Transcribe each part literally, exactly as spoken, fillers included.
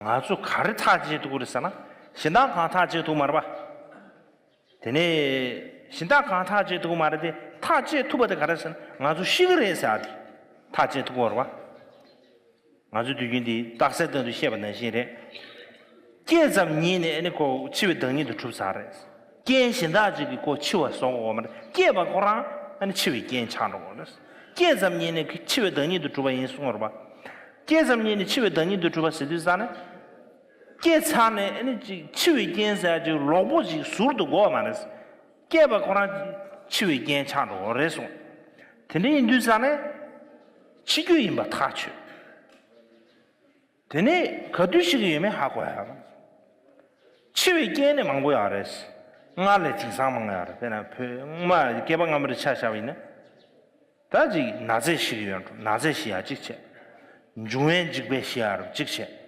ང་ཚོ་ག་རེ་ཐག་བཅད་ཐུབ་ཀྱི་རེད་ཟེར་ན། གཞན་དག་གང་ཐག་བཅད་ཐུབ་མ་རེད་པ། དེ་ནས་གཞན་དག་གང་ཐག་བཅད་ཐུབ་ཀྱི་མ་རེད་དེ། ཐག་བཅད་ཐུབ་པ་དེ་ག་རེ་ཟེར་ན། ང་ཚོ་ཤི་གི་རེད་ཟེར་ཡ་དེ་ཐག་བཅད་ཐུབ་ཀྱི་རེད་པ། ང་ཚོ་དུས་རྒྱུན་འདི་རྟགས་གསལ་སྟེང་དུ་བཤད་པ་ནང་བཞིན་རེད། སྐྱེས་ཙམ་ཉིད་ནས་ཨ་ནི་ཁོ་འཆི་བའི་བདག་ཉིད་དུ་གྲུབ་ཚར་རེད། རྐྱེན་གཞན་དག་ཅིག་གིས་ཁོ་འཆི་བ་བཟོ་དགོས་མ་རེད། སྐྱེས་པ་ཁོ་རང་ཨ་ནི་འཆི་བའི་རྐྱེན་ཆགས་འགྲོ་གི་རེད། སྐྱེས་ཙམ་ཉིད་ནས་འཆི་བའི་བདག་ཉིད་དུ་གྲུབ་པ་ཡིན་གསུངས་པ་རེད་པ། སྐྱེས་ཙམ་ཉིད་ནས་འཆི་བའི་བདག་ཉིད་དུ་གྲུབ་པ་ཟེར་དུས་ཙང་ནས། སྐྱེས་ཚར་ནས་ཨ་ནི་ཅིག་འཆི་བའི་རྐྱེན་ཟེར་ཡ་ཅིག་ལོག་པོ་ཅིག་ཟུར་དུ་དགོས་པ་མ་རེད། སྐྱེས་པ་ཁོ་རང་འཆི་བའི་རྐྱེན་ཆགས་འགྲོ་གི་རེད་གསུངས། དེ་འདྲ་ཡིན་དུས་ཙང་ནས་འཆི་རྒྱུ་ཡིན་པ་ཐག་ཆོད། དེ་ནས་ག་དུས་ཤི་གི་ཡོད་མེད་ཧ་གོ་ཡ། འཆི་བའི་རྐྱེན་ནི་མང་པོ་ཡོད་རེད། སྔར་ལས་དེང་སང་མང་ཡོད་རེད། དཔེར་ན་བོད་སྔོན་མ་སྐྱེས་པ་སྔ་མོ་རེ་ཆ་བཞག་པ་ཡིན་ན། ད་ཅིག་ན་ཚས་ཤི་གི་ཡོད་འགྲོ། ན་ཚས་ཤི་ཡ་གཅིག་བྱས། འབྱུང་བའི་འཇིགས་པས་ཤི་ཡ་རུ་གཅིག་བྱས།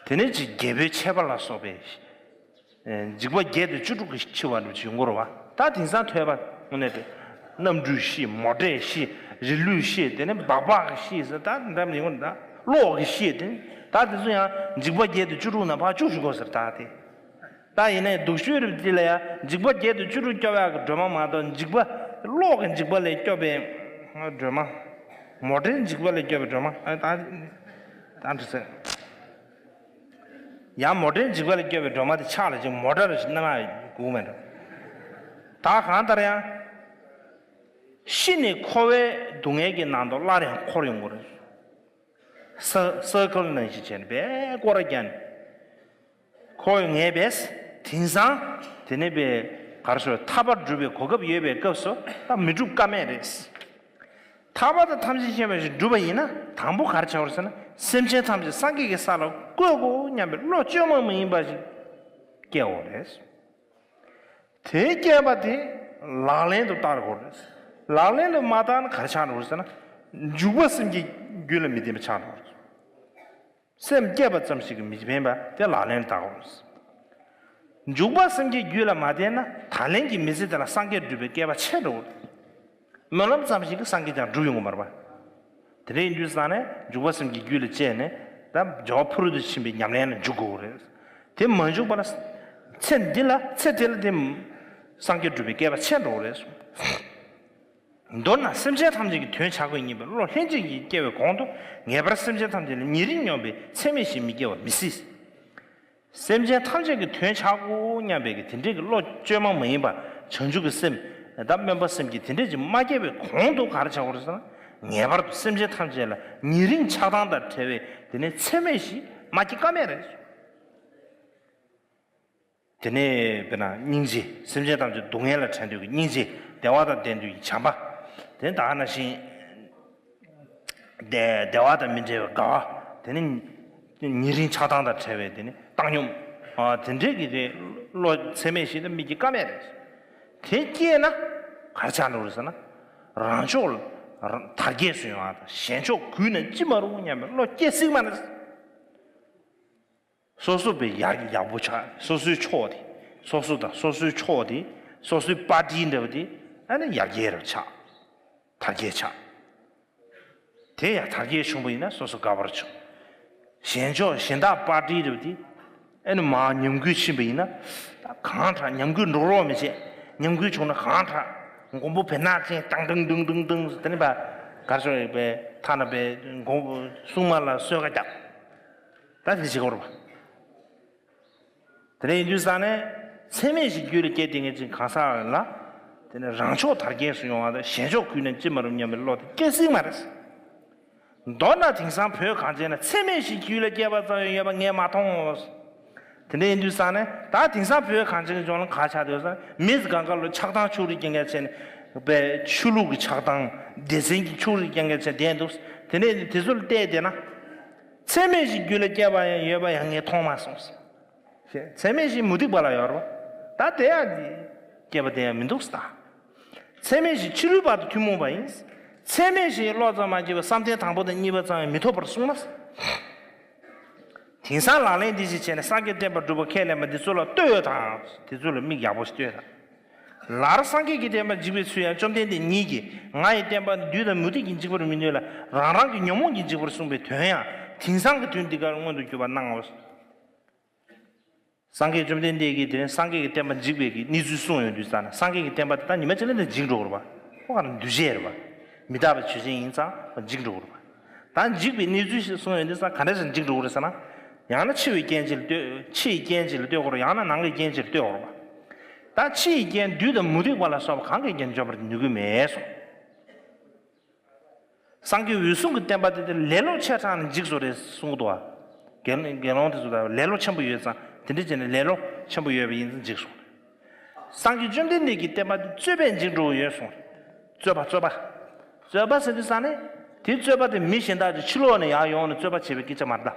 དེ་ནས་ཅིག་རྒྱལ་པོའི་ཆད་པ་ལ་སོགས་པའི་འཇིགས་པ་བརྒྱད་དང་བཅུ་དྲུག་གི་འཆི་བ་འདྲ་ཅིག་ཡོང་གི་རེད་པ། ད་དེང་སང་ཐོས་པ་དངོས་གནས་དེ། གནམ་གྲུས་ཤི། མོ་ཊས་ཤི། རི་ལུས་ཤི། དེ་ནས་སྦག་སྦག་གིས་ཤི་ཟེར། ད་འདྲ་མི་ཡོང་ད། གློག་གིས་ཤི། དེ་ད་དེ་ཚོ་ཡང་འཇིགས་པ་བརྒྱད་དང་བཅུ་དྲུག་ནང་ཕར་བཅུག་ཞུ་དགོས་ཟེར། ད་དེ། ད་ཡིན་ནའི་སྡུག་ཤོས་རིགས་དེ་ལ་ཡང་འཇིགས་པ་བརྒྱད་དང་བཅུ་དྲུག་སྐྱོབ་ཡག་གི་སྒྲོལ་མ་མ་གཏོགས། འཇིགས་པ། གློག་གི་འཇིགས་པ་ལས་སྐྱོབ་པའི་སྒྲོལ་མ། མོ་ཊའི་འཇིགས་པ་ལས་སྐྱོབ་པའི་སྒྲོལ་མ། ཨ། ད་ད་འདྲ་ཟེར། ཡང་མོ་ཊའི་འཇིགས་པ་ལས་སྐྱོབ་པའི་སྒྲོལ་མ་དེ་ཕྱག་ལ་ཅིག་མོ་ཊ་རུ་ཅིག་བསྣམས་ཡོང་གི་མེད་འགྲོ། ད་གང་ལྟར་ཡང་། ཤི་ནས་འཁོར་བའི་སྡུག་བསྔལ་གྱི་ནང་དུ་སླར་ཡང་འཁོར་ཡོང་གི་རེད། ས་སར་ཀལ་ནང་བཞིན་བྱས་ནས་བས་སྐོར་ར་བརྒྱབ་ནས། ཁོ་ངས་བས་དེང་སང་དེ་ནས་བས་ག་རེ་ཟེར། ཐར་པ་སྒྲུབ་པའི་གོ་སྐབས་ཡོད་པའི་སྐབས་སུ་ད་མི་སྒྲུབ་ཀ་མེད་རེད། ཐར་པ་དང་ཐམས་ཅད་མཁྱེན་པ་ཞིག་སྒྲུབ་པ་ཡིན་ན། དང་པོ་ག་རེ་བྱ་དགོས་ཟེར་ན། སེམས་ཅན་ཐམས་ཅད་སངས་རྒྱས་ཀྱི་ས་ལ་བཀོད་དགོས་སྙམ་པའི་བློ་བཅོས་མ་མ་ཡིན་པ་ཞིག་སྐྱེ་དགོས་རེད། དེ་སྐྱེས་པ་དེ་ལག་ལེན་དུ་བསྟར་དགོས་རེད། ལག་ལེན་དུ་མ་བསྟར་ན་ག་རེ་ཆགས་འགྲོ་རེད་ཟེར་ན། འཇུག་པ་སེམས་ཀྱི་རྒྱུད་ལ་མི་ལྡན་པ་ཆགས་འགྲོ་རེད། སེམས་བསྐྱེད་པ་ཙམ་ཞིག་གིས་མི་ཕན་པ་དེ་ལག་ལེན་དུ་བསྟར་དགོས་རེད། འཇུག་པ་སེམས་ཀྱི་རྒྱུད་ལ་མ་ལྡན་ན། ད་ལན་གྱི་མི་ཚེ་དེ་ལ་སངས་རྒྱས་འགྲུབ་པའི་སྐལ་པ་ཆད་འགྲོ་གི་རེད། སྨོན་ལམ་ཙམ་ཞིག་གིས་སངས་རྒྱས་ཀྱང་འགྲུབ་ཡོང་གི་མ་རེད་པ། དེ་འདྲ་ཡིན་དུས་ཙང་ནས་འཇུག་པ་སེམས་ཀྱི་རྒྱུད་ལ་སྐྱེས་ནས། ད་འབྱོར་བ་ཕ་རོལ་ཏུ་ཕྱིན་པའི་ཉམས་ལེན་ལ་འཇུག་དགོས་རེད། དེ་མ་འཇུག་པ་ལ། ཚེ་འདི་ལ། ཚེ་དེ་ལ་དེ་སངས་རྒྱས་འགྲུབ་པའི་སྐལ་པ་ཆད་འགྲོ་གི་རེད་གསུངས། མདོར་ན་སེམས་ཅན་ཐམས་ཅད་ཀྱི་དོན་བྱ་དགོས་སྙམ་པའི་བློ་ལྷན་ཅིག་གིས་སྐྱེ་བའི་གོང་དུ། ངེས་པར་སེམས་ཅན་ཐམས་ཅད་ལ་ཉེ་རིང་སྙོམས་པའི་ཚད་མེད་བཞི་མི་སྐྱེ་བ་མི་སྲིད། སེམས་ཅན་ཐམས་ཅད་ཀྱི་དོན་བྱ་དགོས་སྙམ་པའི་གི་དེ་འདྲའི་གི་བློ་བཅོས་མ་མ་ཡིན་པ། བྱང་ཆུབ་ཀྱི་སེམས་དང་སྨོན་པ་སེམས་ཀྱི་དེ་འདྲ་ཅིག་མ་སྐྱེས་པའི་གོང་དུ་ག་རེ་བྱ་དགོས་རེད་ཟེར་ན། ངེས་པར་དུ་སེམས་ཅན་ཐམས་ཅད་ལ་ཉེ་རིང་ཆགས་སྡང་དང་བྲལ་བའི་དེ་ནས་ཚད་མེད་བཞི་མ་སྐྱེ་ཀ་མེད་རེད། དེ་ནས་དཔེར་ན་སྙིང་རྗེ། སེམས་ཅན་ཐམས་ཅད་སྡུག་བསྔལ་ལ་དྲན་འདོད་ཀྱི་སྙིང་རྗེ། བདེ་བ་དང་ལྡན་འདོད་ཀྱི་བྱམས་པ། དེ་ད་ག་ནང་བཞིན། བདེ་བདེ་བ་དང་མི་འབྲལ་བའི་དགའ་བ། དེ་ནི་ཉེ་རིང་ཆགས་སྡང་དང་བྲལ་བའི་དེ་ནི་བཏང་སྙོམས། ཨ། དེ་འདྲའི་གི་དེ་བློ་ཚད་མེད་བཞི་དེ་མི་སྐྱེ་ཀ་མེད་རེད། དེ་སྐྱེས་ན་ག་རེ་ཆགས་འགྲོ་རེད་ཟེར་ན། རང་ཕྱོགས་ལ་དར་རྒྱས་སུ་ཡོང་བ་དང་། གཞན་ཕྱོགས་གུད་ན་ཅི་མ་རུང་སྙམ་པའི་བློ་སྐྱེ་སྲིད་མ་རེད། སོ་སོ་བས་ཡག་ཡག་པོ་ཆགས། སོ་སོའི་ཕྱོགས་དེ། སོ་སོ་དང་སོ་སོའི་ཕྱོགས་དེ། སོ་སོའི་པར་ཊི་འདྲ་བ་དེ་ཨ་ནི་ཡར་རྒྱས་རུ་ཆགས། དར་རྒྱས་ཆགས། དེ་ཡང་དར་རྒྱས་བྱུང་བ་ཡིན་ན་སོ་སོ་དགའ་བར་བྱུང་། གཞན་ཕྱོགས་གཞན་དག་པར་ཊི་འདྲ་བ་དེ་ཨ་ནི་མར་ཉམས་རྒུད་ཕྱིན་པ་ཡིན་ན། ད་གང་དྲག་ཉམས་རྒུད་འགྲོ་རོགས་མི་བྱེད། ཉམས་རྒུད་བྱུང་ན་གང་དྲག་མགོན་པོ་བེར་ནག་ཅན་ཏང་ཏང་ཏུང་ཏུང་ཏུང་དེ་ནི་པ། གར་ཤོར་ཡོད་པའི་ཐ་ན་པའི་མགོན་སྲུང་མ་ལ་གསོལ་ཁ་རྒྱག། ད་དེ་བྱེད་དགོས་རེད་པ། དེ་འདྲ་ཡིན་དུས་ཙང་ནས་ཚད་མེད་བཞི་རྒྱུད་ལ་སྐྱེས་ཏེ་ངེས་ཅན་གང་ཟག་ལ། དེ་ནས་རང་ཕྱོགས་དར་རྒྱས་སུ་ཡོང་བ་དང་། གཞན་ཕྱོགས་གུད་ན་ཅི་མ་རུང་སྙམ་པའི་བློ་དེ་སྐྱེ་སྲིད་མ་རེད། མདོར་ན་དེང་སང་བོད་གངས་ཅན་ན་ཚད་མེད་བཞི་རྒྱུད་ལ་སྐྱེས་པ་ཙམ་ཡང་ཡོད་པ་ངས་མ་མཐོང་། དེ་འདྲ་ཡིན་དུས་ཙང་ནས་ད་དེང་སང་བོད་གངས་ཅན་གྱི་ལྗོངས་ལ་ག་ཆགས་བསྡད་ཡོད་ཟེར་ན། མི་ཚེ་གང་ག་ལ་ཆགས་སྡང་ཕྱོགས་རིས་རྐྱང་རྐྱང་བྱས་ནས། པའི་ཆོས་ལུགས་ཀྱི་ཆགས་སྡང་སྡེ་ཚན་གྱི་ཕྱོགས་རིས་རྐྱང་རྐྱང་བྱས་བསྡད་འདུག། དེ་ནས་དེ་ཚོ་ལ་བལྟས་བསྡད་ན། ཚད་མེད་བཞི་རྒྱུད་ལ་སྐྱེས་པ་ཡང་ཡོད་པ་ཡང་ངས་མཐོང་མ་སོང་། ཚད་མེད་བཞི་མུ་སྟེགས་པ་ལ་ཡོད་རེད་པ། ད་དེ་ཡང་སྐྱེས་པ་དེ་ཡང་མི་འདུག་ཟེར། ད་ཚད་མེད་བཞི་ཕྱི་རོལ་བར་དུ་ཐུན་མོང་བ་ཡིན། ཚད་མེད་བཞིའི་བློ་ཙམ་མ་སྐྱེས་པ་བསམ་གཏན་དང་པོ་དང་གཉིས་པ་ཙམ་ཡང་མི་ཐོབ་པར་གསུངས་ན། དེང་སང་ལག་ལེན་འདི་ཞིག་བྱས་ནས་སངས་རྒྱས་བསྟན་པ་སྒྲུབ་པར་ཁས་ལེན་པ་འདི་ཚོ་ལ་ལྟོས་དང་། དེ་ཚོ་ལ་མིག་ཡག་པོ་ཞིག་ལྟོས་དང་། ལར་སངས་རྒྱས་ཀྱི་བསྟན་པ་འཇིག་པའི་ཚུལ་ཡང་བཅོམ་ལྡན་འདས་ཉིད་ཀྱིས། ང་ཡི་བསྟན་པ་ནི་བདུད་དང་མུ་སྟེགས་ཀྱིས་འཇིག་པར་མི་ནུས་ལ། རང་རང་གི་ཉོན་མོངས་ཀྱིས་འཇིག་པར་གསུངས་པའི་དོན་ཡང་དེང་སང་གི་དུས་འདི་ཀར་མངོན་དུ་གྱུར་པ་གནང་ངོ་། སངས་རྒྱས་བཅོམ་ལྡན་འདས་ཀྱིས་དེ་ནས་སངས་རྒྱས་ཀྱི་བསྟན་པ་འཇིག་པའི་གི་གནས་ཚུལ་གསུངས་ཡོང་དུས་ཙང་ནས། སངས་རྒྱས་ཀྱི་བསྟན་པ་དེ་ད་ཉི་མ་གཅིག་ལ་ནས་འཇིག་འགྲོ་གི་རེད་པ། ཁོ་ག་ན་འདུ་བྱེད་རེད་པ། མི་རྟག་པའི་ཆོས་ཅན་ཡིན་ཙང་འཇིག་འགྲོ་གི་རེད་པ། ད་འཇིག་པའི་གནས་ཚུལ་ཞིག་གསུངས་ཡོང་དུས་ཙང་ག་འདྲ་ཞིག་འཇིག་འགྲོ་གི་རེད་ཟེར་ན། ཡང་ན་འཆི་བའི་རྐྱེན་ཅིག་ལ་ལྟོས། འཆི་ཡི་རྐྱེན་ཅིག་ལ་ལྟོས་དགོས་རེད། ཡང་ན་ནང་གི་རྐྱེན་ཅིག་ལ་ལྟོས་དགོས་རེད་པ། ད་འཆི་ཡི་རྐྱེན་བདུད་དང་མུ་སྟེགས་པ་ལ་སོགས་པ་གང་གིས་ཀྱང་འཇོམས་པར་ནུས་ཀྱི་མེད་གསུངས། སངས་རྒྱས་འོད་སྲུང་གི་བསྟན་པ་དེ་དེ་ལེ་ལོ་ཆེ་དྲགས་ནས་འཇིག་བཟོ་རེད་གསུང་གི་འདུག་བ། དགེ་དགེ་སློང་དེ་ཚོ་ལ་ལེ་ལོ་ཆེན་པོ་ཡོད་ཙང་དེ་འདྲ་བྱས་ནས་ལེ་ལོ་ཆེན་པོ་ཡོད་པ་ཡིན་ཙང་འཇིག་གསུང་། སངས་རྒྱས་བཅོམ་ལྡན་འདས་ཀྱི་བསྟན་པ་དེ་རྩོད་པས་འཇིག་འགྲོ་བ་ཡོད་གསུང་། རྩོད་པ་རྩོད་པ། རྩོད་པ་ཟེར་དུས་ཙང་ནས་དེ་རྩོད་པ་དེ་མི་གཞན་དག་ཅིག་ཕྱི་ལོགས་ནས་ཡར་ཡོང་ནས་རྩོད་པ་བྱེད་པའི་སྐད་ཆ་མ་རེད་ད།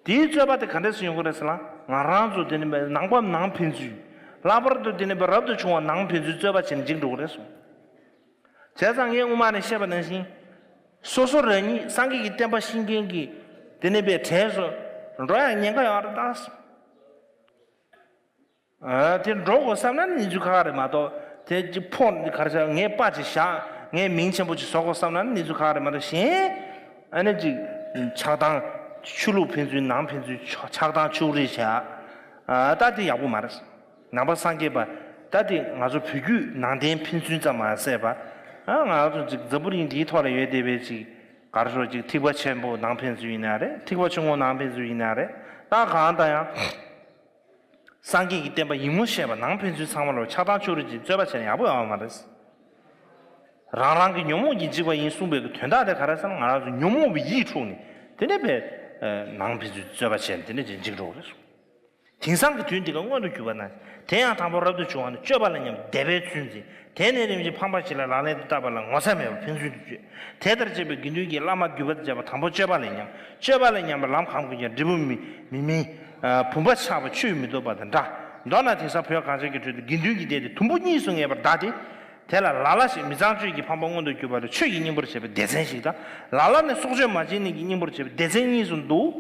དེའི་རྩོད་པ་དེ་ག་འདྲས་སུ་ཡོང་གི་རེད་ཟེར་ན། ང་རང་ཚོ་དེ་ནི་ནང་པ་ནང་ཕན་ཚུན། ལྷག་པར་དུ་དེ་ནི་རབ་ཏུ་བྱུང་བ་ནང་ཕན་ཚུན་རྩོད་པ་བྱས་ནས་འཇིག་འགྲོ་གི་རེད་གསུང་། བྱས་ཙང་ངས་སྔོན་མ་ནས་བཤད་པ་ནང་བཞིན། སོ་སོ་རང་ཉིད་སངས་རྒྱས་ཀྱི་བསྟན་པ་ཤེས་མཁན་གྱི་དེ་ནས་པའི་གྲས་སུ་འགྲོ་ཡང་ཉེན་ཁ་ཡོད་རེད་ད། ཨ་དེ་འགྲོ་དགོས་བསམ་ན་ནི་གནས་ཚུལ་ཁག་ཁག་རེད་མ་གཏོགས། དེ་ཅི་ཕོ་ག་རེ་ཟེར། ངས་པ་ཅིག་བཞག་ངས་མིང་ཆེན་པོ་ཅིག་བཟོ་དགོས་བསམ་ན་ནི་གནས་ཚུལ་ཁག་ཁག་རེད་མ་གཏོགས། གཞན་ཨ་ནི་ཅིག་ཆགས་སྡང་། ཆོས་ལུགས་ཕན་ཚུན་ནང་ཕན་ཚུན་ཆགས་སྡང་ཕྱུགས་རིས་བྱས། ཨ་ད་དེ་ཡག་པོ་མ་རེད། ནང་པ་སངས་རྒྱས་པ་ད་དེ་ང་ཚོ་བོད་བརྒྱུད་ནང་བསྟན་ཕན་ཚུན་ཙམ་མ་ཟད་པ། ཨ་ང་ཚོ་ཅིག་འཛམ་བུ་གླིང་འདིའི་ཐོག་ལ་ཡོད་བསྡད་པའི་ཅིག་ག་རེ་ཟེར། ཅིག་ཐེག་པ་ཆེན་པོ་ནང་ཕན་ཚུན་ཡིན་ན་རེད། ཐེག་པ་ཆུང་ངུ་ནང་ཕན་ཚུན་ཡིན་ན་རེད། ད་གང་ལྟར་ཡང་སངས་རྒྱས་ཀྱི་བསྟན་པ་ཡིན་ངོ་ཤེས་པ་ནང་ཕན་ཚུན་ཚང་མ་ལ་ཆགས་སྡང་ཕྱུགས་རིས་ཀྱི་རྩོད་པ་བྱས་ན་ཡག་པོ་ཡོད་མ་རེད། རང་རང་གི་ཉོན་མོངས་ཀྱིས་འཇིག་པ་ཡིན་གསུངས་པའི་དོན་དག་དེ་ག་རེ་ཟེར་ན། ང་རང་ཚོ་ཉོན་མོངས་པའི་ཡིད་འཁྲུགས་ནས་དེ་ནས་པའི་ནང་ཕན་ཚུན་རྩོད་པ་བྱས་ནས་དེ་ནས་འཇིག་འགྲོ་གི་རེད་གསུངས། དེང་སང་གི་དུས་འདི་ག་མངོན་དུ་གྱུར་པ་ན། དེ་ཡང་དང་པོ་རབ་ཏུ་བྱུང་བ་ནི། སྤྱོད་པ་ལ་སྙོམས་དད་པས་ཚུལ་འཛིན། དེ་ནས་རིམ་བཞིན་ཕམ་པ་ཞིག་ལ་ལག་ལེན་དུ་བསྟར་བ་ལ་ངོ་ཚ་མེད་པར་ཕན་ཚུན་དུ་སྤྱོད། དེ་ལྟར་སྤྱད་པའི་དགེ་འདུན་གྱིས་བླ་མ་བརྒྱུད་པ་དང་བཅས་པ་དང་པོ་སྤྱོད་པ་ལ་སྙོམས། སྤྱོད་པ་ལ་སྙོམས་པའི་ལམ་གང་བཀོད་ཀྱང་འབྲས་བུ་མི་མི་མིན། བུམ་པ་ཆགས་པ་ཆུས་མི་ཐུབ་པ་དང་འདྲ། མདོར་ན་དེང་སང་བོད་གངས་ཅན་གྱི་ཁྲོད་དུ་དགེ་འདུན་གྱི་སྡེ་དེ་དུམ་བུ་གཉིས་སུ་ངེས་པར་གདའ་སྟེ། དེ་ལ་ལ་ལ་ཞིག་མི་ཚངས་སྤྱོད་ཀྱི་ཕམ་པ་མངོན་དུ་གྱུར་པ་ལ་ཆོས་ཀྱི་སྙིང་པོར་བྱེད་པའི་སྡེ་ཚན་ཞིག་དང་། ལ་ལ་ནི་སྲོག་གཅོད་མ་བྱེད་ནི་གི་སྙིང་པོར་བྱེད་པའི་སྡེ་ཚན་གཉིས་སུ་འདུ།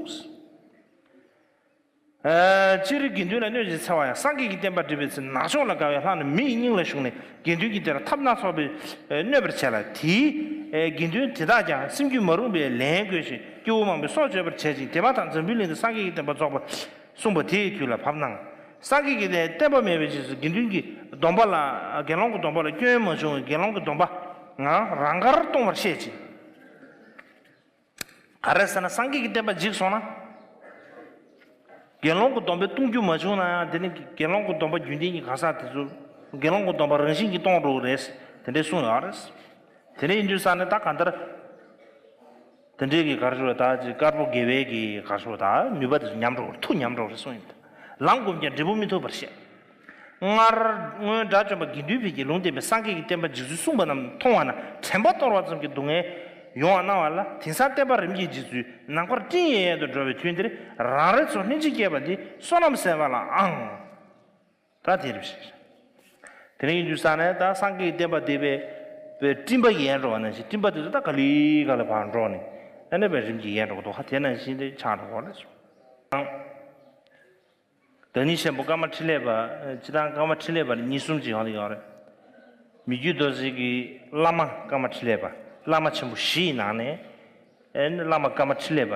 ཨ་སྤྱིར་དགེ་འདུན་ལ་གནོད་ཅིང་འཚེ་བ་ཡང་། སངས་རྒྱས་ཀྱི་བསྟན་པ་འགྲིབ་པའི་ཚེ། ནག་ཕྱོགས་ལ་དགའ་བའི་ལྷ་རྣམས་མི་ཡི་སྙིང་ལ་ཞུགས་ནས། དགེ་འདུན་གྱི་སྡེ་ལ་ཐབས་སྣ་ཚོགས་པས་གནོད་པར་བྱེད་ལ། དེའི་དགེ་འདུན་དེ་དག་ཀྱང་སེམས་རྒྱུད་མ་རུངས་པའི་ལན་བཀོད་ཅིང་སྐྱེ་བོ་མང་པོའི་སྲོག་གཅོད་པར་བྱེད་ཅིང་། དེ་མ་ཐག་འཛམ་བུའི་གླིང་དུ་སངས་རྒྱས་ཀྱི་བསྟན་པ་རྫོགས་པར་གསུངས་པ་དེའི་དུས་ལ་བབ་ན། སངས་རྒྱས་ཀྱི་བསྟན་པ་མེད་པའི་རྗེས་སུ་དགེ་འདུན་གྱི་སྡོམ་པ་ལ། དགེ་སློང་གི་སྡོམ་པ་ལ་སྐྱོན་མ་བྱུང་བའི་དགེ་སློང་གི་སྡོམ་པ་ངང་རང་དགར་གཏོང་བར་བཤད་ཅིང་། ག་རེ་ཟེར་ན། སངས་རྒྱས་ཀྱི་བསྟན་པ་འཇིག་སོང་ན། དགེ་སློང་གི་སྡོམ་པས་གཏོང་རྒྱུ་མ་བྱུང་ན་ཡང་། དེ་ནི་དགེ་སློང་གི་སྡོམ་པ་རྒྱུན་ལྡན་གྱི་གང་ཟག་དེ་ཚོ་དགེ་སློང་གི་སྡོམ་པ་རང་བཞིན་གྱིས་གཏོང་འགྲོ་གི་རེད། དེ་འདྲའི་གསུངས་ཡོད་རེད། དེ་འདྲ་ཡིན་དུས་ཙང་ནས་ད་གང་ལྟར། དེ་འདྲའི་གི་ག་རེ་ཟེར་བ། ད་ཅིག་དཀར་པོ་དགེ་བའི་གི་ག་རེ་ཟེར་བ། ད་ནུས་པ་དེ་ཚོ་ཉམས་འགྲོ་གི་རེད། མཐུ་ཉམས་འགྲོ་གི་རེད་གསུངས་ཡིན། ལམ་བསྒོམས་ཀྱང་འབྲས་བུ་མི་ཐོབ་པར་བཤད། སྔར་སྔོན་དགྲ་བཅོམ་པ་དགེ་འདུན་ཕལ་གྱིས་ལུང་བསྟན་པའི་སངས་རྒྱས་ཀྱི་བསྟན་པ་འཇིག་ཚུལ་གསུངས་པ་རྣམས་མཐོང་བ་ན་དྲན་པ་གཏོར་བ་ཙམ་གྱིས་སྡུག་བསྔལ་ཡོང་བ་སྣང་བ་ལ། དེང་སང་བསྟན་པ་རིམ་གྱིས་འཇིག་ཚུལ་ནམ་མཁར་སྤྲིན་ཡལ་ཡལ་དུ་འགྲོ་བའི་དུས་འདིར། རང་རེ་ཚོ་ལྷན་ཅིག་སྐྱེས་པ་འདི་བསོད་ནམས་ཟད་པ་ལའང་། ད་དེ་རེད་ཞེས། དེ་ནས་ཡིན་དུས་ཙང་ནས་ད་སངས་རྒྱས་ཀྱི་བསྟན་པ་འདི་པའི་པའི་སྤྲིན་པ་ཡལ་འགྲོ་བ་ནང་བཞིན། སྤྲིན་པ་དེ་ཚོ་ད་ག་ལེ་ག་ལེ་ཕར་འགྲོ་ནས། ཨ་ནི་པའི་རིམ་གྱིས་ཡལ་འགྲོ་གི་འདུག་ག་དེ་ནང་བཞིན་དེ་ཆགས་འགྲོ་གི་རེད་གསུངས། བདག་ཉིད་ཆེན་པོ་ཀརྨ་ཕྲིན་ལས་པ། སྤྱིར་བཏང་ཀརྨ་ཕྲིན་ལས་པ་ནི་གཉིས་གསུམ་ཅིག་ཡོང་གི་ཡོད་རེད། མི་བསྐྱོད་རྡོ་རྗེ་གི་བླ་མ་ཀརྨ་ཕྲིན་ལས་པ། བླ་མ་ཆེན་པོ་བཞི་ཡི་ནང་ནས། ཨེ་ནི་བླ་མ་ཀརྨ་ཕྲིན་ལས་པ་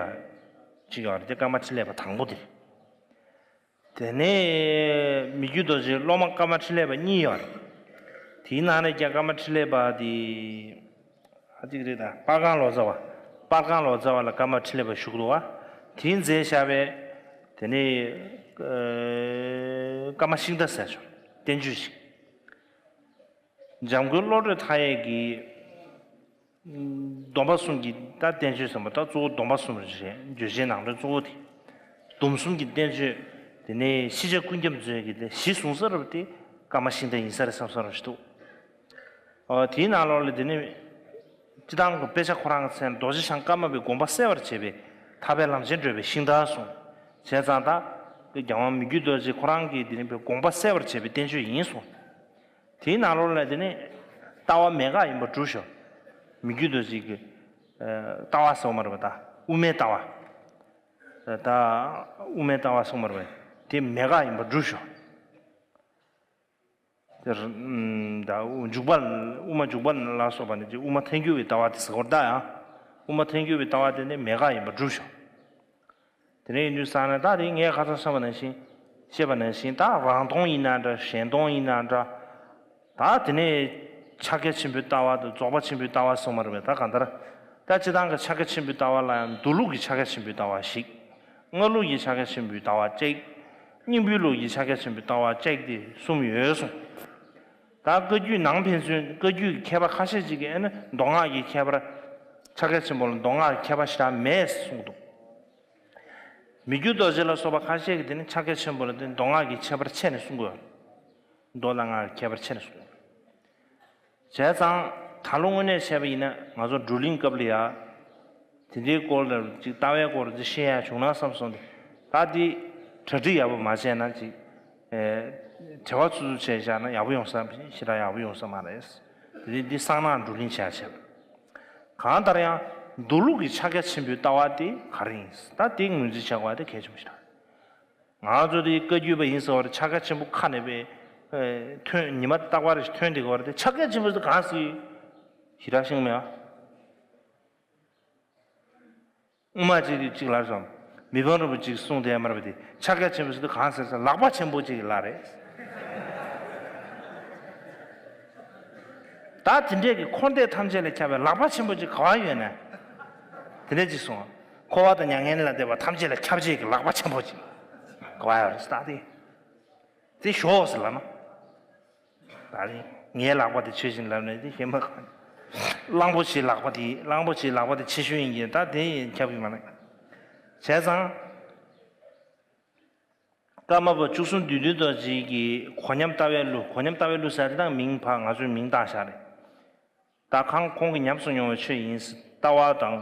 ཅིག་ཡོད་རེད། དེ་ཀརྨ་ཕྲིན་ལས་པ་དང་པོ་དེ་རེད། དེ་ནས་མི་བསྐྱོད་རྡོ་རྗེའི་སློབ་མ་ཀརྨ་ཕྲིན་ལས་པ་གཉིས་ཡོད་རེད། དེའི་ནང་ནས་ཀྱང་ཀརྨ་ཕྲིན་ལས་པ་དེ། ཨ་ཅིག་རེད་ད། སྤར་ཁང་ལོ་ཙཱ་བ། སྤར་ཁང་ལོ་ཙཱ་བ་ལ་ཀརྨ་ཕྲིན་ལས་པ་བཞུགས་འདུག་བ། དེས་མཛད་བཞག་པའི། དེ་ནས་ཀརྨ་ཤིང་རྟ་ཟེར་ཆོག་བསྟན་བཅོས་ཤིག་འཇམ་མགོན་བློ་གྲོས་མཐའ་ཡས་ཀྱི་སྡོམ་པ་གསུམ་གྱི་ད་བསྟན་བཅོས་ཟེར་བ་ད་གཙོ་བོ་སྡོམ་པ་གསུམ་རེད། བརྗོད་བྱའི་ནང་དོན་གཙོ་བོ་དེ། སྡོམ་གསུམ་གྱི་བསྟན་བཅོས། དེ་ནས་ཤེས་བྱ་ཀུན་ཁྱབ་མཛོད་ཀྱི་དེ་གཞི་བཟུང་ས་རུ་དེ་ཀརྨ་ཤིང་རྟ་ཡིན་ས་རེད་བསམ་བསམ་རུ་ཞིག་འདུག་ཨོ་དེའི་ནང་ལོགས་ལ་དེ་ནི་སྤྱི་བཏང་གི་དཔེ་ཆ་ཁོ་རང་གི་མཚན་རྡོ་རྗེ་འཆང་ཀརྨ་པའི་དགོངས་པ་གསལ་བར་བྱེད་པའི་ཐར་པའི་ལམ་ཆེན་བགྲོད་པའི་ཤིང་རྟ་གསུངས། བྱས་ཙང་ད་རྒྱལ་དབང་མི་བསྐྱོད་རྡོ་རྗེ་ཁོ་རང་གིས་དེ་ནི་པའི་དགོངས་པ་གསལ་བར་བྱེད་པའི་བསྟན་བཅོས་ཡིན་གསུངས། དེའི་ནང་ལོགས་ལ་དེ་ནི་ལྟ་བ་མེད་དགག་ཡིན་པར་སྒྲུབ་ཤོག་མི་བསྐྱོད་རྡོ་རྗེ་གི་ལྟ་བ་གསུངས་མ་རེད་པ། ད་དབུ་མའི་ལྟ་བ། ད་དབུ་མའི་ལྟ་བ་གསུངས་མ་རེད་པ། དེ་མེད་དགག་ཡིན་པར་སྒྲུབ་ཤོག་དེར་ད་འཇུག་པ། དབུ་མ་འཇུག་པ་ལ་སོགས་པ་ནི་དབུ་མ་ཐལ་འགྱུར་བའི་ལྟ་བ་དེ་ཟེར་བར་གདའ་ཡང་། དབུ་མ་ཐལ་འགྱུར་བའི་ལྟ་བ་དེ་ནི་མེད་དགག་ཡིན་པར་སྒྲུབ་ཤོག་དེ་ནས་ཡིན་དུས་ཙང་ནས་ད་རེས་ངས་ཁ་སང་བསམ་པ་ནང་བཞིན། ཞེས་པ་ནང་བཞིན་ད་རང་སྟོང་ཡིན་ན་འདྲ། གཞན་སྟོང་ཡིན་ན་འདྲ། ད་དེ་ནས་ཕྱག་རྒྱ་ཆེན་པོའི་ལྟ་བ་དང་རྫོགས་པ་ཆེན་པོའི་ལྟ་བ་གསུངས་པ་རེད་པས། ད་གང་ལྟར་ད་སྤྱིར་བཏང་གི་ཕྱག་རྒྱ་ཆེན་པོའི་ལྟ་བ་ལ་ཡང་མདོ་ལུགས་ཀྱི་ཕྱག་རྒྱ་ཆེན་པོའི་ལྟ་བ་ཞིག་སྔགས་ལུགས་ཀྱི་ཕྱག་རྒྱ་ཆེན་པོའི་ལྟ་བ་གཅིག་སྙིང་པོའི་ལུགས་ཀྱི་ཕྱག་རྒྱ་ཆེན་པོའི་ལྟ་བ་གཅིག་སྟེ་གསུམ་ཡོད་གསུངས། ད་བཀའ་བརྒྱུད་ནང་ཕན་ཚུན་བཀའ་བརྒྱུད་ཀྱི་མཁས་པ་ཁ་ཤས་ཅིག་གིས་ཨ་ནི་མདོ་སྔགས་ཀྱི་ཁྱད་པར། ཕྱག་རྒྱ་ཆེན་པོ་ལ་མདོ་སྔགས་ཀྱི་ཁྱད་པར་ཞེ་དྲག་མེད་གསུངས་འདུག་མི་བསྐྱོད་རྡོ་རྗེ་ལ་སོགས་པ་ཁ་ཤས་ཀྱིས་དེ་ནི་ཕྱག་རྒྱ་ཆེན་པོ་ལ་དེ་མདོ་སྔགས་ཀྱི་ཁྱད་པར་ཕྱེ་ནས་གསུང་གི་ཡོད། མདོ་ལ་སྔགས་ཀྱི་ཁྱད་པར་ཕྱེ་ནས་གསུང་གི་ཡོད། བྱས་ཙང་ད་ལོ་དངོས་གནས་བྱས་པ་ཡིན་ན་ང་ཚོ་བགྲོ་གླེང་སྐབས་ལ་ཡ། དེ་འདྲའི་སྐོར་ལ་ཅིག་ལྟ་བའི་སྐོར་ཅིག་བཤད་ཡ་བྱུང་ན་བསམ་སོང་སྟེ། ད་འདི་གྲ་སྒྲིག་ཡག་པོ་མ་བྱས་ན་ཅིག་ཨེ། བྲེལ་བ་ཚུབ་ཚུབ་བྱས་བཞག་ན་ཡག་པོ་ཡོང་ས་ཞེ་དྲག་ཡག་པོ་ཡོང་ས་མ་རེད། དེ་རིང་འདི་གསང་ནང་བགྲོ་གླེང་བྱས་བྱས། གང་ལྟར་ཡང་མདོ་ལུགས་ཀྱི་ཕྱག་རྒྱ་ཆེན་པོའི་ལྟ་བ་དེ་ག་རེ་ཡིན། ད་དེ་ངོས་འཛིན་བྱ་དགོས་པ་དེ་གལ་ཆེན་པོ་ཞིག་རེད། ང་ཚོ་དེ་བཀའ་བརྒྱུད་པ་ཡིན་ཟེར་བ་རེད། ཕྱག་རྒྱ་ཆེན་པོ་ཁ་ནས་པའི་ཐོན་ཉི་མ་རྟག་པར་ཐོན་བསྡད་ཀྱི་ཡོད་རེད་དེ། ཕྱག་རྒྱ་ཆེན་པོ་དེ་གང་ཟེར་ཞེ་དྲག་ཤེས་ཀྱི་མེད་ཨ། དབུ་མ་གཅིག་གིས་གཅིག་ལབ་སོང་། མི་ཕམ་རིན་པོ་ཆེས་གསུངས་བསྡད་མ་རེད་པ་དེ། ཕྱག་རྒྱ་ཆེན་པོ་ཟེར་དུས་གང་ཟེར་ཟེར། ལག་པ་ཆེན་པོ་གཅིག་གི་ལག་རེད། ད་དེ་འདྲས་ཀྱི་འཁོར་འདས་ཐམས་ཅད་ལ་ཁྱབ་པའི་ལག་པ་ཆེན་པོ་གཅིག་ག་པར་ཡོད་ན། དེ་འདྲས་གཅིག་གསུངས། འཁོར་བ་དང་མྱ་ངན་ལས་འདས་པ་ཐམས་ཅད་ལ་ཁྱབ་བྱེད་ཀྱི་ལག་པ་ཆེན་པོ་གཅིག་ག་པར་ཡོད་རེད་ཟེར། ད་དེ། དེ་ཞོག་ཟེར་ལབ་ན། ད་རེས་ངའི་ལག་པ་དེ་ཆོས་བཞིན་ལབ་ནས་དེ་ཞེ་མ་གང་། གླང་པོ་ཆེའི་ལག་པ་དེ། གླང་པོ་ཆེའི་ལག་པ་དེ་ཆེ་ཤོས་ཡིན་གྱི། ད་དེ་ཡིན་ཁྱབ་ཀྱི་མ་རེད། བྱས་ཙང་། ཀརྨ་པ་བཅུ་གསུམ་བདུད་འདུལ་རྡོ་རྗེ་གི་གོ་ཉམས་ལྟ་བའི་གླུ། གོ་ཉམས་ལྟ་བའི་གླུ་ཟེར་དེ་དང་མིང་ཕར་ང་ཚོས་མིང་བཏགས་བཞག་རེད། ད་གང་ཁོང་གིས་ཉམས་སུ་མྱོང་བའི་ཆོས་ཡིན། ལྟ་བ་དང་།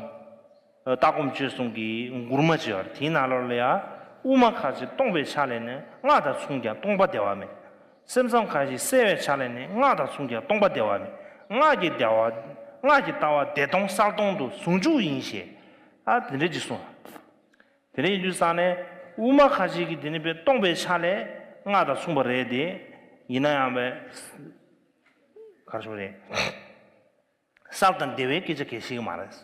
ལྟ་སྒོམ་སྤྱོད་གསུམ་གྱི་མགུར་མ་ཅིག་ཡོད་རེད། དེའི་ནང་ལོགས་ལ་ཡང་། དབུ་མ་ཁ་ཅིག་སྟོང་པའི་ཆ་ལས་ནི། སྔགས་དང་མཚུངས་ཀྱང་སྟོང་པ་བདེ་བ་མེད། སེམས་ཙམ་ཁ་ཅིག་གསལ་བའི་ཆ་ལས་ནི། སྔགས་དང་མཚུངས་ཀྱང་སྟོང་པ་བདེ་བ་མེད། སྔགས་ཀྱི་བདེ་བ། སྔགས་ཀྱི་ལྟ་བ་བདེ་སྟོང་གསལ་སྟོང་དུ་ཟུང་འཇུག་ཡིན་ཞེས། ཨ། དེ་འདྲ་ཅིག་གསུངས། དེ་འདྲ་ཡིན་དུས་ཙང་ནས་དབུ་མ་ཁ་ཅིག་གིས་དེ་ནི་པའི་སྟོང་པའི་ཆ་ལས་སྔགས་དང་མཚུངས་པ་རེད་དེ། ཡིན་ན་ཡང་པའི། ག་རེ་ཞུ་དགོས་རེད། གསལ་དང་བདེ་བའི་སྐད་ཆ་གང་ཡང་བཤད་ཀྱི་མ་རེད།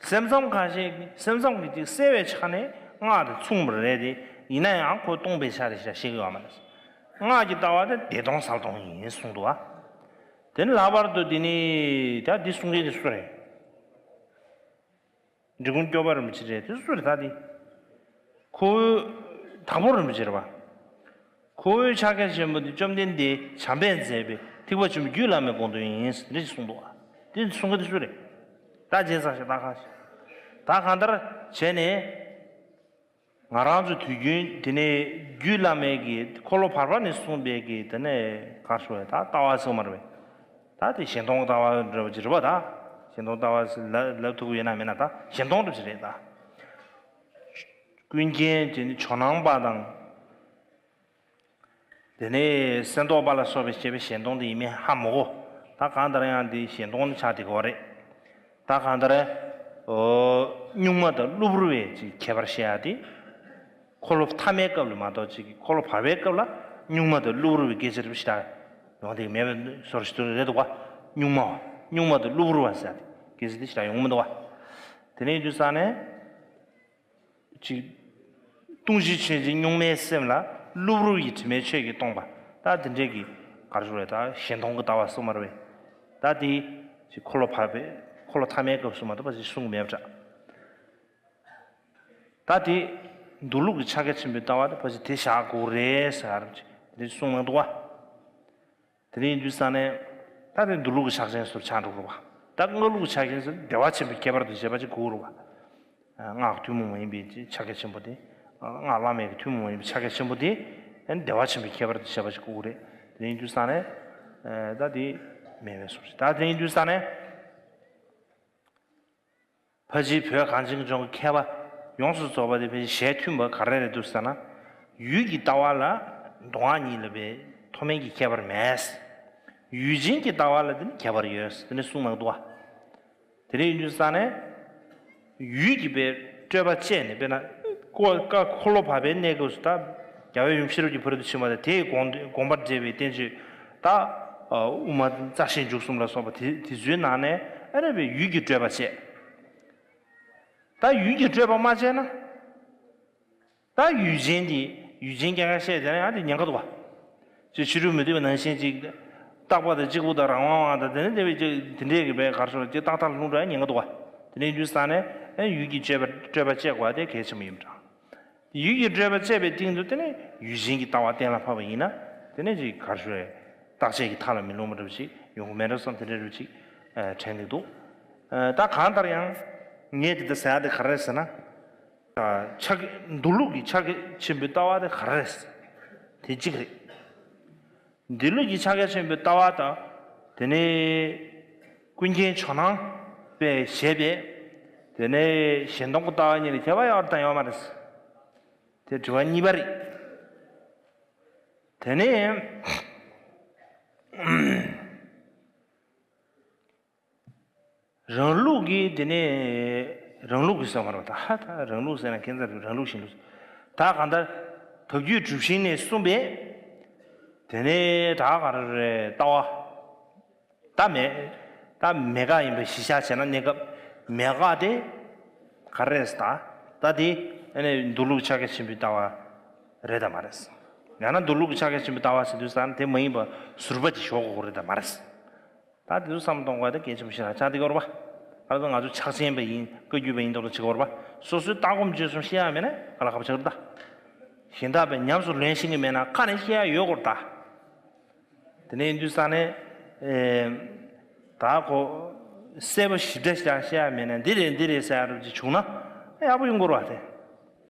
སེམས་ཙམ་ཁ་ཅིག་གིས། སེམས་ཙམ་གྱི་ཅིག་གསལ་བའི་ཆ་ནས་སྔགས་དང་མཚུངས་པ་རེད་དེ། ཡིན་ན་ཡང་ཁོ་སྟོང་པའི་ཆ་རེད་ཞེས་བཤད་ཀྱི་ཡོད་མ་རེད། སྔགས་ཀྱི་ལྟ་བ་དེ་བདེ་སྟོང་གསལ་སྟོང་ཡིན་གསུངས་འདུག་བ། དེ་ནི་ལྷག་པར་དུ་དེ་ནི་ད་འདི་གསུང་མཁན་དེ་སུ་རེད། འབྲི་གུང་སྐྱོབ་པ་རིན་པོ་ཆེ་རེད། དེ་སུ་རེད་ད་དེ། ཁོ་བོའི། དྭགས་པོ་རིན་པོ་ཆེ་རེད་པ། ཁོ་བོའི་ཕྱག་རྒྱ་ཆེན་པོ་དེ་བཅོམ་ལྡན་འདས་བྱམས་པས་མཛད་པའི་ཐེག་པ་ཆེན་པོ་རྒྱུད་བླ་མའི་དགོངས་དོན་ཡིན་ཟེར་འདི་གསུངས་འདུག་བ། དེ་གསུང་མཁན་དེ་སུ་རེད། ད་རྗེས་ཚར་ཞིག་ད་གང་ཞིག་ད་གང་ལྟར་བྱས་ནས། ང་རང་ཚོ་དུས་རྒྱུན་དེ་ནས་རྒྱུད་བླ་མའི་གི་འཁོར་ལོ་བར་པ་ནས་གསུངས་པའི་གི་དེ་ནས་ག་རེ་ཞུ་དགོས་རེད། ད་ལྟ་བ་ཟེར་མ་རེད་པས། ད་དེ་གཞན་སྟོང་ལྟ་བ་འདྲ་བོ་ཅིག་རེད་པ། ད་གཞན་སྟོང་ལྟ་བ་ཟེར་ལབ་ལབ་ཐུབ་ཀྱི་ཡོད་ན་མེད་ན། ད་གཞན་སྟོང་འདྲ་བོ་ཅིག་རེད་ད། ཀུན་མཁྱེན་དེ་ནི་ཇོ་ནང་པ་དང་། དེ་ནས་གསེར་མདོག་དཔལ་ལ་སོགས་པའི་བཤད་པའི་གཞན་སྟོང་དེ་ཡིན་མིན་ཧ་མ་གོ། ད་གང་ལྟར་ཡང་འདི་གཞན་སྟོང་ཆགས་བསྡད་ཀྱི་ཡོད་རེད། ད་གང་ལྟར། ཨོ། གཉུག་མ་དང་གློ་བུར་བའི་ཅིག་ཁྱད་པར་བཤད་ཡ་དེ། འཁོར་ལོ་ཐ་མའི་སྐབས་ལ་མ་གཏོགས་ཅིག་འཁོར་ལོ་བར་པའི་སྐབས་ལ་གཉུག་མ་དང་གློ་བུར་བའི་སྐད་ཆ་རེ་ཞིག་ད་ཡོང་བསྡད་ཀྱི་མེད་པའི་བཟོ་འདྲ་ཞིག་ཏུ་རེད་འདུག་བ། གཉུག་མ་བ། གཉུག་མ་དང་གློ་བུར་བ་ཟེར་ཡ་དེ་སྐད་ཆ་དེ་ཞིག་ད་ཡོང་གི་མི་འདུག་བ། དེ་ནས་ཡིན་དུས་ཙང་ནས། ཅིག་སྟོང་གཞི་ཆོས་ཅན་གཉུག་མའི་སེམས་ལ་གློ་བུར་བའི་དྲི་མས་ཆོས་ཀྱིས་སྟོང་པ། ད་དེ་འདྲས་ཀྱི་ག་རེ་ཞུ་དགོས་རེད། ད་གཞན་སྟོང་གི་ལྟ་བ་གསུངས་པ་རེད་པས། ད་དེ་ཅིག་འཁོར་ལོ་བར་པའི་འཁོར་ལོ་ཐ་མའི་སྐབས་སུ་མ་གཏོགས་ཕལ་ཆེར་གསུང་གི་མེད་པ་འདྲ། ད་དེ་མདོ་ལུགས་ཀྱི་ཕྱག་རྒྱ་ཆེན་པོའི་ལྟ་བ་དེ་ཕལ་ཆེར་དེ་བཞག་དགོས་རེད་ཟེར་ཅིག་དེ་འདྲས་གསུངས་གནང་འདུག་བ། དེ་འདྲ་ཡིན་དུས་ཙང་ནས། ད་དེ་མདོ་ལུགས་ཀྱི་ཕྱག་ཆེན་ཟེར་ཆགས་འགྲོ་གི་རེད་བ། ད་སྔགས་ལུགས་ཀྱི་ཕྱག་ཆེན་ཟེར་བདེ་བ་ཆེན་པོའི་ཁྱད་པར་དུ་བྱས་པ་ཅིག་དགོས་རེད་བ། སྔགས་ཐུན་མོང་མ་ཡིན་པའི་ཕྱག་རྒྱ་ཆེན་པོ་དེ། སྔགས་བླ་མེད་ཀྱི་ཐུན་མོང་མ་ཡིན་པའི་ཕྱག་རྒྱ་ཆེན་པོ་དེ། བདེ་བ་ཆེན་པོའི་ཁྱད་པར་དུ་བྱས་པ་ཅིག་དགོས་རེད། དེ་འདྲ་ཡིན་དུས་ཙང་ནས། ད་དེ་མེད་པའི་བཟོ་འདྲ་ཞིག་ད་དེ་འདྲ་ཡིན་དུས་ཙང་ནས། ཕལ་ཆེར་བོད་གངས་ཅན་གྱི་ལྗོངས་ཀྱི་མཁས་པ་ཡོངས་སུ་རྫོགས་པ་དེ་ཕལ་ཆེར་ཞལ་མཐུན་པ་ག་རེ་རེད་འདུག་ཟེར་ན། ཡུལ་གྱི་ལྟ་བ་ལ་མདོ་སྔགས་གཉིས་ལ་བའི་མཐོ་དམན་གྱི་ཁྱད་པར་མེད། ཡུལ་ཅན་གྱི་ལྟ་བ་ལ་དེ་ནི་ཁྱད་པར་ཡོད་ཟེར་དེ་ནི་གསུངས་གནང་འདུག་བ། དེ་འདྲ་ཡིན་དུས་ཙང་ནས། ཡུལ་གྱི་བའི་སྤྲོས་པ་བཅད་ནས་དཔེར་ན། ཀོ་ཀ་འཁོར་ལོ་བར་པའི་གནས་སྐབས་སུ་ད། རྒྱལ་བའི་ཡུམ་ཤེས་རབ་ཀྱི་ཕ་རོལ་ཏུ་ཕྱིན་པ་དང་དེའི་དགོངས་དགོངས་པར་འགྲེལ་བའི་བསྟན་བཅོས་ད། དབུ་མ་རྩ་ཤེས་མཇུག་གསུམ་ལ་སོགས་པ་དེ་དེ་ཚོའི་ནང་ནས་ཨ་ནི་བའི་ཡུལ་གྱི་སྤྲོས་པ་བཅད། ད་ཡུལ་གྱི་སྤྲོས་པ་མ་བཅད་ན། ད་ཡུལ་ཅན་དེ་ ཡུལ་ཅན་རྐྱང་རྐྱང་བཤད་བྱས་ན་ཡང་དེ་ཉེན་ཁ་འདུག་བ། ཅིག་ཕྱི་རོལ་མུ་སྟེགས་པ་ནང་བཞིན་ཅིག་རྟག་པ་དང་གཅིག་པུ་དང་རང་དབང་དབང་དང་དེ་ནི་དེ་བས་ཅིག་དེ་འདྲས་ཀྱི་བས་གར་ཤོར་ཅིག་ཏག་ཏག་ལྷུང་འགྲོ་ཡང་ཉེན་ཁ་འདུག་བ། དེ་ནས་དུས་ས་ནས་ཡུལ་གྱི་སྤྱོད་པ་སྤྲོས་པ་བཅད་དགོས་པ་དེ་གལ་ཆེན་པོ་ཡིན་པ་འདྲ། ཡུལ་གྱི་སྤྲོས་པ་བཅད་པའི་སྟེང་དུ་དེ་ནས་ཡུལ་ཅན་གྱི་ལྟ་བ་གཏན་ལ་ཕབ་པ་ཡིན་ན་དེ་ནས་ཅིག་གར་ཤོར་བའི་བརྟག་དཔྱད་ཀྱི་མཐའ་ལ་མི་ལྷུང་བ་འདྲ་བ་ཞིག་ཡོང་གི་མེད་འགྲོ་བསམ་དེ་འདྲ་འདྲ་བ་ཞིག་དྲན་གྱི་འདུག་ད་གང་ལྟར་ཡང་ངས་དེ་ལྟར་ཟེར་ཡ་དེ་ག་རེ་རེད་ཟེར་ན། ཕྱག་མདོ་ལུགས་ཀྱི་ཕྱག་རྒྱ་ཆེན་པོའི་ལྟ་བ་དེ་ག་རེ་རེད། དེ་གཅིག་རེད། མདོ་ལུགས་ཀྱི་ཕྱག་རྒྱ་ཆེན་པོའི་ལྟ་བ་དང་དེ་ནས་ཀུན་མཁྱེན་ཇོ་ནང་པས་བཞེད་པའི་དེ་ནས་གཞན་སྟོང་གི་ལྟ་བ་གཉིས་ལ་ཁྱད་པར་ཡོད་དང་ཡོད་མ་རེད། དེ་དྲི་བ་གཉིས་པ་རེད། དེ་ནས། རང་ལུགས་ཀྱི་དེ་ནས་རང་ལུགས་ཀྱི་བསམ་པ་རེད་པ། ད་ཧ་ད་རང་ལུགས་ཟེར་ན་ཁྱད་མཚར་རང་ལུགས་གཞན་ལུགས། ད་གང་ལྟར་བོད་བརྒྱུད་གྲུབ་ཆེན་ནས་གསུངས་པའི་དེ་ནས་ད་ག་རེ་རེད་ལྟ་བ། ད་མེད། ད་མེད་དགག་ཡིན་པའི་གཞི་བཞག་བྱས་ན་གནས་སྐབས་མེད་དགག་དེ་ག་རེ་རེད་ད། ད་དེ་ཨ་ནི་མདོ་ལུགས་ཕྱག་རྒྱ་ཆེན་པོའི་ལྟ་བ་རེད་དམ་མ་རེད། ཡང་ན་མདོ་ལུགས་ཕྱག་རྒྱ་ཆེན་པོའི་ལྟ་བ་ཟེར་དུས་ཙང་དེ་མ་ཡིན་པ་ཟུར་པ་ཅིག་ཞོག་དགོས་རེད་དམ་མ་རེད། ད་དེ་ཚོ་བསམ་བློ་གཏོང་དགོས་ད་གལ་ཆེན་པོ་ཞིག་རང་ཆགས་བསྡད་ཀྱི་ཡོད་རེད་པ། ཨ་ད་ང་ཚོ་ཕྱག་ཆེན་པ་ཡིན་བཀའ་བརྒྱུད་པ་ཡིན་མདོག་མདོག་བྱེད་ཀྱི་ཡོད་རེད་པ། སོ་སོའི་ལྟ་སྒོམ་སྤྱོད་གསུམ་ཤེས་ཡ་མེད་ན་ག་ལ་ཁ་པ་ཆགས་རེད་ད། གཞན་དག་པས་ཉམས་སུ་ལེན་ཤེས་ཀྱི་མེད་ན་ཁ་ནས་ཤེས་ཡ་ཡོད་དགོས་རེད་ད། དེ་ནས་ཡིན་དུས་ཙང་ནས་ཨེ། ད་གོ་གསལ་པོ་ཞིབ་ཕྲ་ཞིག་ཤེས་ཡ་མེད་ན་འདི་རེད་འདི་རེད་ཟེར་ཡ་རབ་ཅིག་བྱུང་ན་ཡག་པོ་ཡོང་གི་རེད་པ་དེ།